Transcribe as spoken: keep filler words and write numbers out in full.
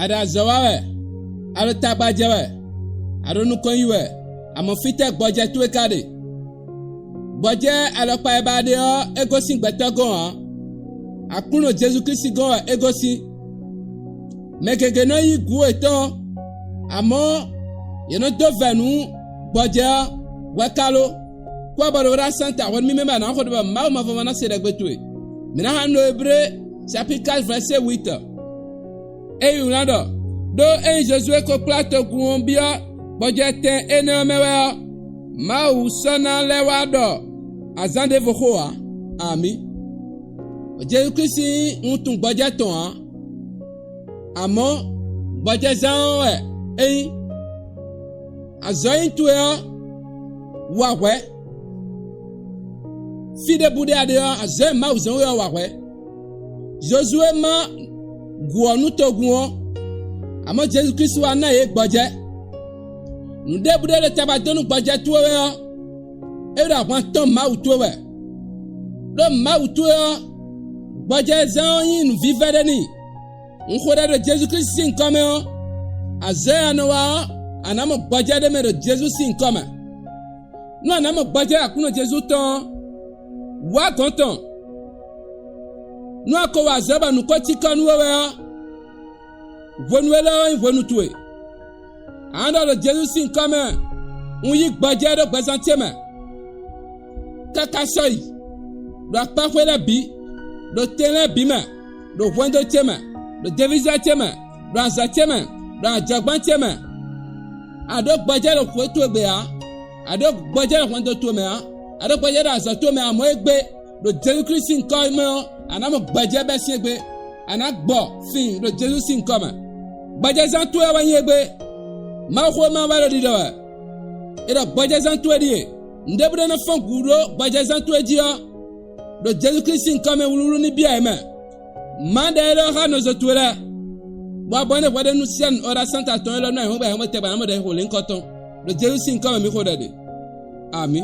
A ɖo azɔ̌ wa wɛ, a ɖo tagba jɛ wɛ, a ɖo nukɔn yi wɛ, amɔ̌ fítɛ́ gbɔjɛ́ towe ka ɖe? Gbɔjɛ́ alɔkpa e ba ɖe ɔ́, é gosín gbɛtɔ́ gɔ́n ǎ; Aklúnɔ Jezu Klísu gɔ́n wɛ é gosín. Mɛ gěgé nɔ yí gǔ yětɔn, amɔ̌ yě nɔ dó vɛ̌ nú gbɔjɛ́ ɔ́, hwɛ ka lo? Kú abɔ ɖo ɖó asán ta hwenu mímɛ́ ba nǎ xo ɖɔ Mawu mavɔmɔ ná se ɖɛgbe towe. Mǐ ná xa nú Eblée capítre quatre verset huit. É yi wlán ɖɔ: Ɖó ényí Jozuwée ko kplá togun ɔ́ byɔ́ gbɔjɛtɛn énɛ́ ɔ́ mɛ wɛ ɔ́, Mawu sɔ́ ná lɛ́ wá ɖɔ azǎn ɖěvo xó ǎ. Amǐ. Jezu Klísu nyí wuntun gbɔjɛ́ tɔn ǎ; amɔ̌, gbɔjɛ́zán ɔ́ wɛ é nyí. Azɔ̌ e nyí towe ɔ́, wa hwɛ̌. Fí ɖěbǔ ɖé a ɖe ɔ́, azɔ̌ e Mawu zɔ́n we ɔ́ wa hwɛ̌. Zozuwée má gǔ ɔ́ nú togun ɔ́, amɔ̌ Jezu Klísu wá ná yě gbɔjɛ́. Nǔɖébǔɖé ɖo taba dó nú gbɔjɛ́ towe wɛ ɔ́, é ɖo ahwan tɔn Mawu towe wɛ. Ɖó Mawu towe ɔ́, gbɔjɛ́zán ɔ́ nyí nǔvívɛ́ ɖé n'i. Un xo ɖɛ ɖo Jezu Klísu sín nyǐkɔ mɛ ɔ́, azɔ̌ e a nɔ wa ɔ́, a nǎ mɔ gbɔjɛ́ ɖé mɛ ɖo Jezu sín nyǐkɔ mɛ. Nú a nǎ mɔ gbɔjɛ́ Aklúnɔ Jezu tɔn ɔ́, wǎ gɔ̌n tɔn. Nú a ko wa azɔ̌ bɔ nǔ ko cikɔ nú we wɛ ɔ́, hwenu élɔ́ ɔ́ nyí hwenu towe. A nǎ ɖɔ ɖo Jezu sín nyǐkɔ mɛ, un yí gbɔjɛ́ ɖó gbɛzán ce mɛ, káká sɔ́yi, ɖo akpáxwé lɛ́ɛ bǐ, ɖo tɛn lɛ́ɛ bǐ mɛ, ɖo hwɛndo ce mɛ, ɖo devízá ce mɛ, ɖo azɔ̌ ce mɛ, ɖo ajɔ̌gbán ce mɛ. A ɖǒ gbɔjɛ́ ɖo xwě towe gbe ǎ; a ɖǒ gbɔjɛ́ ɖo hwɛndo towe mɛ ǎ; a ɖǒ gbɔjɛ́ ɖo azɔ̌ towe mɛ ǎ; mɔ̌ égbé, ɖo Jezu Klísu sín nyǐkɔ mɛ ɔ́, a nǎ mɔ gbɔjɛ́ bɛ́ sín égbé; a nǎ gbɔ fin ɖo Jezu sín nyǐkɔ mɛ. Gbɔjɛ́zán towe ɔ́ wɛ nyí égbé. Mawuxówéma wɛ ɖo ɖiɖɔ wɛ; é ɖɔ gbɔjɛ́zán towe ɖíe. Nǔɖébǔ ɖé nɔ fɔ́n gǔ ɖó gbɔjɛ́zán towe jí ɔ́, ɖo Jezu Klísu sín nyǐkɔ mɛ wlúwlú ní byɔ́ yě mɛ. Má ɖɛ élɔ́ xá nɔzo towe lɛ́ɛ, bɔ a bɔ énɛ́ hwɛɖénu Sianu Ɔda Santa tɔn élɔ́ nɔ ayǐhɔ́ngbe ayǐhɔ́ngbe tɛgbɛ ná mɔ ɖɛ xo lě nyǐkɔ tɔn. Ɖo Jezu sín nyǐkɔ mɛ mǐ xo ɖɛ ɖe. Amǐ.